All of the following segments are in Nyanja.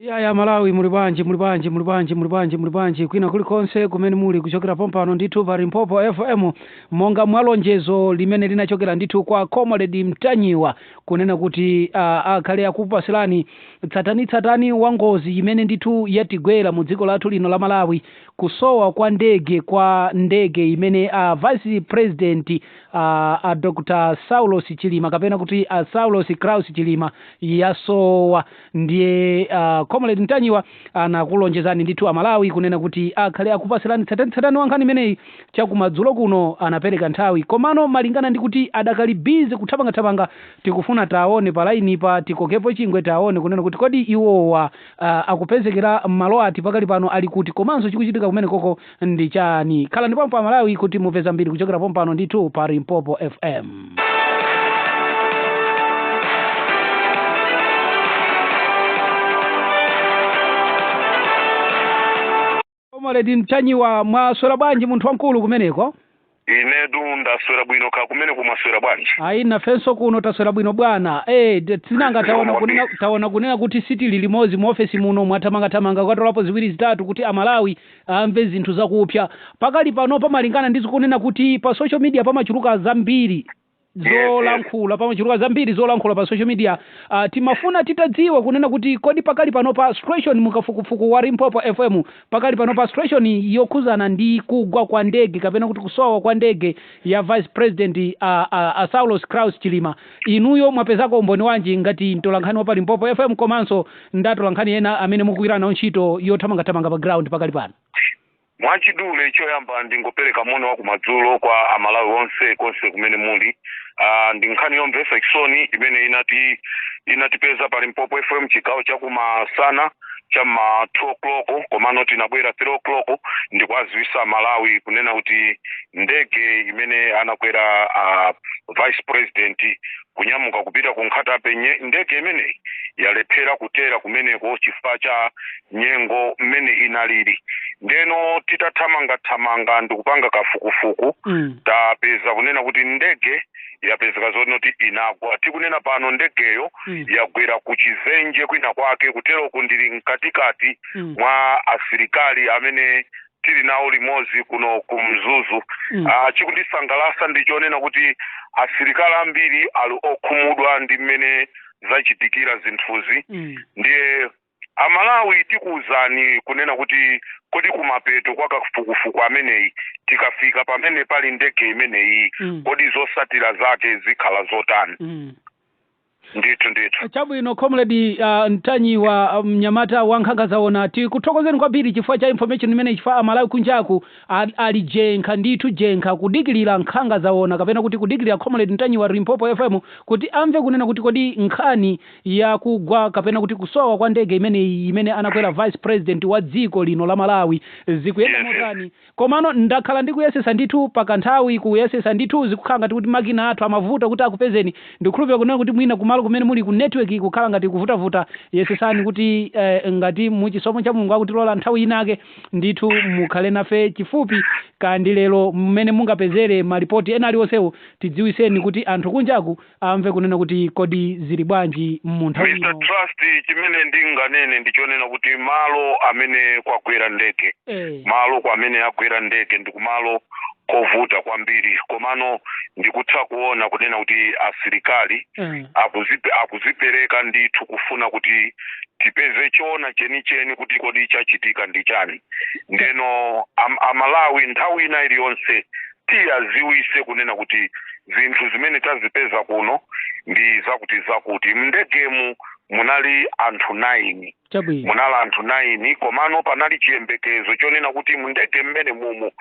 Yaya Malawi, muli bwanji, muli bwanji, muli bwanji, muli bwanji, muli bwanji kwina kulikonse kumene muli kuchokera pompano ndithu pa Limpopo FM, monga mwalonjezo limene linachokera ndithu kwa Comrade Mtanyiwa kunena kuti akhale akupasirani tsatanitsatani wa ngozi imene ndithu yatigwera mu dziko lathu lino la Malawi, kusowa kwa ndege, kwa ndege imene Vice President Dr. Saulos Chilima, kapena kuti Saulos Klaus Chilima, yasowa. Ndiye Comrade Mtanyiwa anakulonjezani ndithu Amalawi kunena kuti akhale akupasirani tsatanitsatani wa nkhani imeneyi chakumadzulo kuno. Anapereka nthawi, komano malingana ndi kuti adakali busy kuthamangathamanga, tikufuna taone pa line pa, tikokepo chingwe, taone kunena kuti kodi iwowa akupezekera malo ati pakali pano, ali kuti, komanso chikuchitika kumene koko ndi chani. Khala ndi pompo Amalawi kuti mupeza mbiri kuchokera pompano ndithu pa Limpopo FM. Comrade Mtanyiwa, mwaswera bwanji munthu wamkulu kumeneko? Inetu ndaswera bwino. Ka kumene kumaswera bwanji? Ayi, nafenso kuno taswera bwino bwana. Tinanga taona kunena, taona kunena kuti sitili limodzi mu ofesi muno, mwathamangathamanga kukatolapo ziwiri zitatu kuti Amalawi amve zinthu zakupya. Pakali pano, pamalingana ndi zikunena kuti pa social media pamachuluka zambiri zolankhula, pamachuluka zambiri zolankhula pa social media, timafuna titadziwa kunena kuti kodi pakali pano pa situation mukafukufuku wa Limpopo FM, pakali pano pa situation yokhuzana ndi kugwa kwa ndege kapena kuti kusowa kwa ndege ya Vice President Saulos Klaus Chilima, inuyo mwapezako umboni wanji ngati mtolankhani wa pa Limpopo FM komanso ndatolankhani ena amene mukugwira nawo ntchito yothamangathamanga pa ground pakali pano? Mwachidule, choyamba ndingopereka moni wa kumadzulo kwa Amalawi onse konse kumene muli. Ndi nkhani yomvetsa chisoni imene inatipeza pa Limpopo FM chigawo chakumasana cha ma 2 o'clock, komano tinabwera 3 o'clock ndikuwaziwisa Malawi kunena kuti ndege imene anakwera Vice President kunyamuka kupita ku Nkhata Bay, ndege imeneyi yalephera kutera kumeneko chifukwa cha nyengo mmene inalili. Ndeno titathamangathamanga ndikupanga kafukufuku, tapeza kunena kuti ndege yapezeka zonoti inagwa. Tikunena pano ndegeyo yagwera ku chizenje kwina kwake. Kuteroko ndili mkatikati mwa asilikali amene tili nawo limodzi kuno ku Mzuzu. Chikundisangalasa ndichonena kuti asilikali ambiri ali okhumudwa ndi mmene zachitikira zinthuzi. Ndiye Amalawi tikuwuzani kunena kuti kodi kumapeto kwa kafukufuku ameneyi, tikafika pamene pali ndege imeneyi, kodi zosatira zake zikhala zotani? Ndithu ndithu. Chabwino, Comrade Mtanyiwa, mnyamata wa nkhanga zaona, tikuthokozeni kwambiri chifukwa cha information imene, chifukwa Amalawi kunjaku ali jenkha ndithu, jenkha kudikilira nkhanga zaona kapena kuti kudikilira Comrade Mtanyiwa, Limpopo FM, kuti amve kunena kuti kodi nkhani yakugwa kapena kuti kusowa kwa ndege imeneyi imene anakwera Vice President wa dziko lino la Malawi zikuyenda motani. Komano ndakhala ndikuyesesa ndithu pakanthawi, kuyesesa ndithu, zikukhala ngati kuti makina athu amavuta kuti akupezeni. Ndikukhulupirira kunena kuti mwina kumalo kumene muli ku network kukhala ngati kuvutavuta. Yesesani kuti ngati muchisomo cha Mulungu akutilola nthawi inake ndithu mukhale nafe chifupi, kandi lero, mmene mungapezere malipoti ena aliwonsewo, tidziwiseni kuti anthu kunjaku amve kunena kuti kodi zili bwanji mu nthawi Mr. ino. Trust, chimene ndinganene ndichonena kuti malo amene kwagwera ndege, malo kwamene agwera ndege ndi kumalo kovuta kwambiri, komano ndikutha kuona kunena kuti asilikali akuzipereka ndithu kufuna kuti tipeze choona chenicheni kuti kodi chachitika ndi chani. Ndeno Amalawi nthawi ina iliyonse tiyaziwise kunena kuti zinthu zimene tazipeza kuno ndi zakuti zakuti. Mndegemu munali anthu 9. Munali anthu 9, komano panali chiyembekezo chonena kuti mndege mmene mumu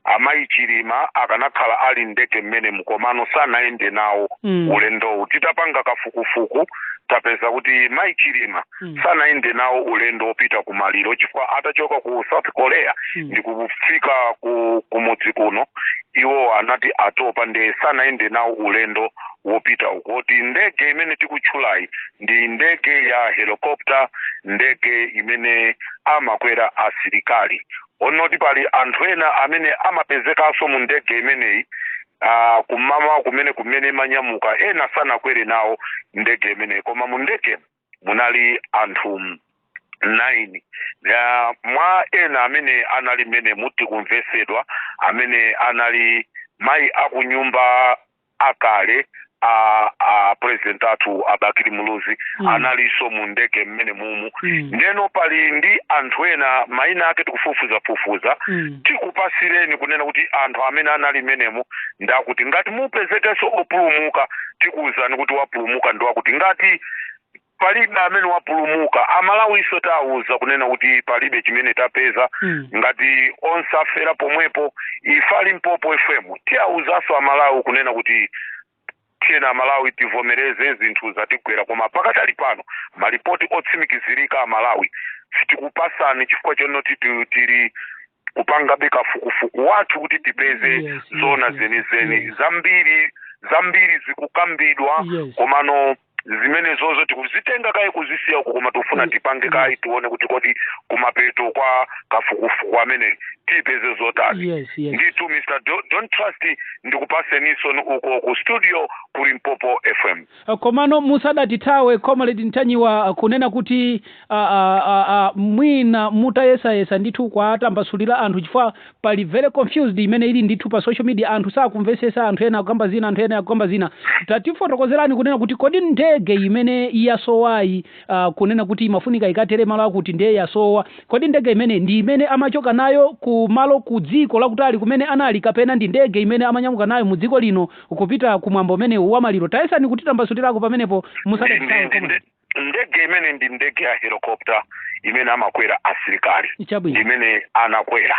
amayi Chilima akanakhala ali ndege mmenemu, komano sanayende nawo ulendowu. Titapanga kafukufuku tapeza kuti mayi Chilima sanayende nawo ulendo wopita kumaliro, chifukwa atachoka ku South Korea ndikufika ku kumudzi kuno, iwo anati atopa, ndiye sanayende nawo ulendo wopita uko. Ti ndege imene tikutchulayi ndi ndege ya helicopter, ndege imene amakwera asilikali. Onoti pali anthu ena amene amapezekanso mu ndege imeneyi kumamawa kumene imanyamuka, ena sanakwere nawo ndege imeneyi, koma mu ndege Munali anthu 9. Ya, mwa ena amene anali mmene muti kumvesedwa, amene anali mayi akunyumba akale a president athu a Bakili Muluzi, analinso mu ndege mmene mumu. Ndeno pali ndi anthu ena mayina ake tikufufuzafufuza. Tikupasireni kunena kuti anthu amene anali mmenemo ndakuti ngati mupezekenso opulumuka, tikuwuzani kuti wapulumuka ndi wakuti. Ngati palibe amene wapulumuka, Amalawinso tawuza kunena kuti palibe chimene tapeza. Ngati onse afera pomwepo, ife Limpopo FM tiyawuzanso Amalawi kunena kuti tiyena Amalawi tivomereze zinthu zatigwera, koma pakatali pano malipoti otsimikizirika Amalawi sitikupasani chifukwa chonoti tili kupangabe kafukufuku wathu kuti tipeze zona zenizeni. Zambiri zambiri zikukambidwa, komano zimene zozo tikuzitenga kaye kuzisiya uko, koma tikufuna tipange kaye, tione kuti kodi kumapeto kwa kafukufuku amene tipeze zotani. Ndithu, Mr Don't Trust, ndikupaseninso uko ku studio ku Limpopo FM. Komano musadatithawe, Comrade Ntanyiwa, kunena kuti mwina mutayesayesa ndithu kwatambasulira anthu, chifukwa pali very confused imene ili ndithu pa social media. Anthu sakumvesesa, anthu ena akukamba zina, anthu ena akukamba zina. Tatifotokozerani kunena kuti kodi ndege imene yasowayi, kunena kuti imafunika ikatere malo akuti, ndiye yasowa, kodi ndege imene ndi imene amachoka nayo ku malo ku dziko lakutali kumene anali, kapena ndi ndege imene amanyamuka nayo mu dziko lino kupita kumwambo umenewu wa maliro? Tayesani kutitambasulirako pamenepo musadatithawe, comrade. Ndege imene ndi ndege ya helicopter imene amakwera asilikali. Imene anakwera.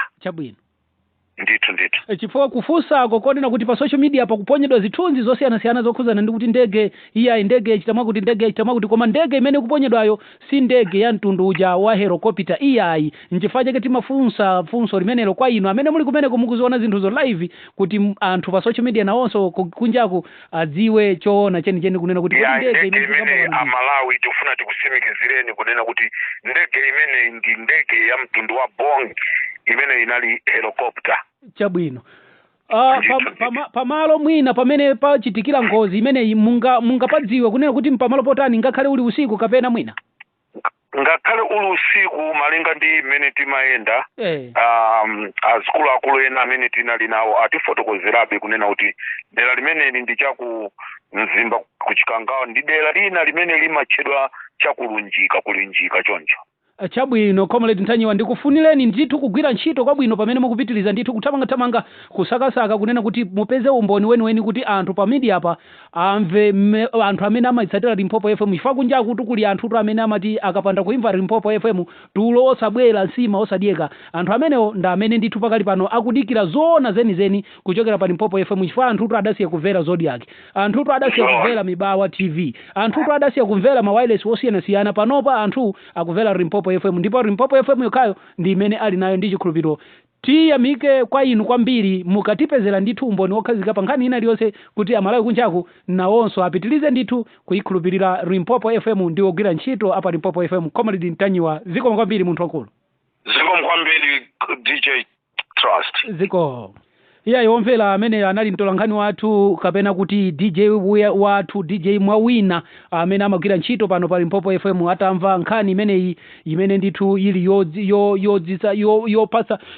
Ndithu, ndithu. Chifukwa kufunsako konena kuti pa social media pakuponyedwa zithunzi zosiyanasiyana zokhuzana ndi kuti ndege iyayi, ndege yachita mwakuti, ndege yachita mwakuti, koma ndege imene ikuponyedwayo si ndege ya mtundu uja wa helicopter iyayi. Nchifukwa chake timafunsa funso limenelo kwa inu amene muli kumeneko, mukuziona zinthuzo live, kuti anthu pa social media nawonso kunjaku adziwe choona chenicheni, kunena kuti kodi ya ndege ndege imene imene tikukamba pano ndi Amalawi, tikufuna tikusimikizireni kunena kuti ndege imene ndi ndege ya mtundu wa Boeing imene inali helicopter. Chabwino. Ndithu. Pamalo mwina pamene pachitikira ngozi imeneyi mungapadziwe kunena kuti mpamalo potani, ngakhale uli usiku kapena mwina? Ngakhale uli usiku, malinga ndi mmene timayenda, azikuluakulu ena amene tinali nawo atifotokozerabe kunena kuti dera limeneli ndi chaku Mzimba kuChikangawa, ndi dera lina limene limatchedwa chakulunjika, kulunjika choncho. Chabwino, Comrade Ntanyiwa, ndikufunireni ndithu kugwira ntchito kwabwino pamene mukupitiriza ndithu kuthamangathamanga kusakasaka kunena kuti mupeze umboni weniweni, kuti anthu pa media pa amve, anthu amene amaitsatira Limpopo FM, chifukwa kunja kuti kuli anthutu amene amati akapanda kuimva Limpopo FM tulo osabwera, nsima osadyeka. Anthu amenewo ndi amene ndithu pakali pano akudikira zoona zenizeni kuchokera pa Limpopo FM, chifukwa anthutu adasiya kumvera Zodiak, anthutu adasiya kumvera Mibawa TV, anthutu adasiya kumvera ma wireless osiyanasiyana. Panopa anthu akumvera Limpopo FM, ndipo Limpopo FM yokhayo ndi imene ali nayo ndi chikhulupiriro. Tiyamike kwa inu kwambiri mukatipezera ndithu umboni wokhazikika pa nkhani ina iliyonse, kuti Amalawi kunjaku nawonso apitirize ndithu kuyikhulupirira Limpopo FM ndi ogwira ntchito apa Limpopo FM. Comrade Ntanyiwa, zikomo kwambiri, munthu wankulu. Zikomo kwambiri, DJ Trust. Ziko. Iyayi, womvera, amene anali mtolankhani wathu, kapena kuti DJ wathu, DJ Mwawina, amene amagwira ntchito pano pa Limpopo FM, atamva nkhani imeneyi imene ndithu ili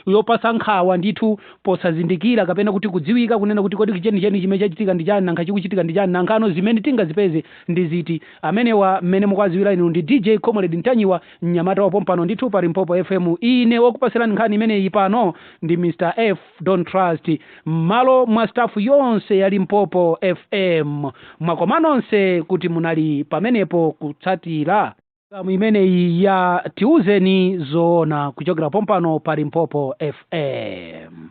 yopatsa nkhawa ndithu, posazindikira kapena kuti kudziwika kunena kuti kodi chenicheni chimene chachitika ndi chani, nankha chikuchitika ndi chani, nankhano zimene tingazipeze ndi ziti. Amenewa mmene mukuwadziwira inu ndi DJ Comrade Ntanyiwa, mnyamata wapompano ndithu pa Limpopo FM. Ine wokupasirani nkhani imeneyi pano ndi Mr F Don't Trust, m'malo mwa staff yonse ya Limpopo FM. Mwakoma nonse kuti munali pamenepo kutsatira programu imeneyi ya Tiuzeni Zoona kuchokera pompano pa Limpopo FM.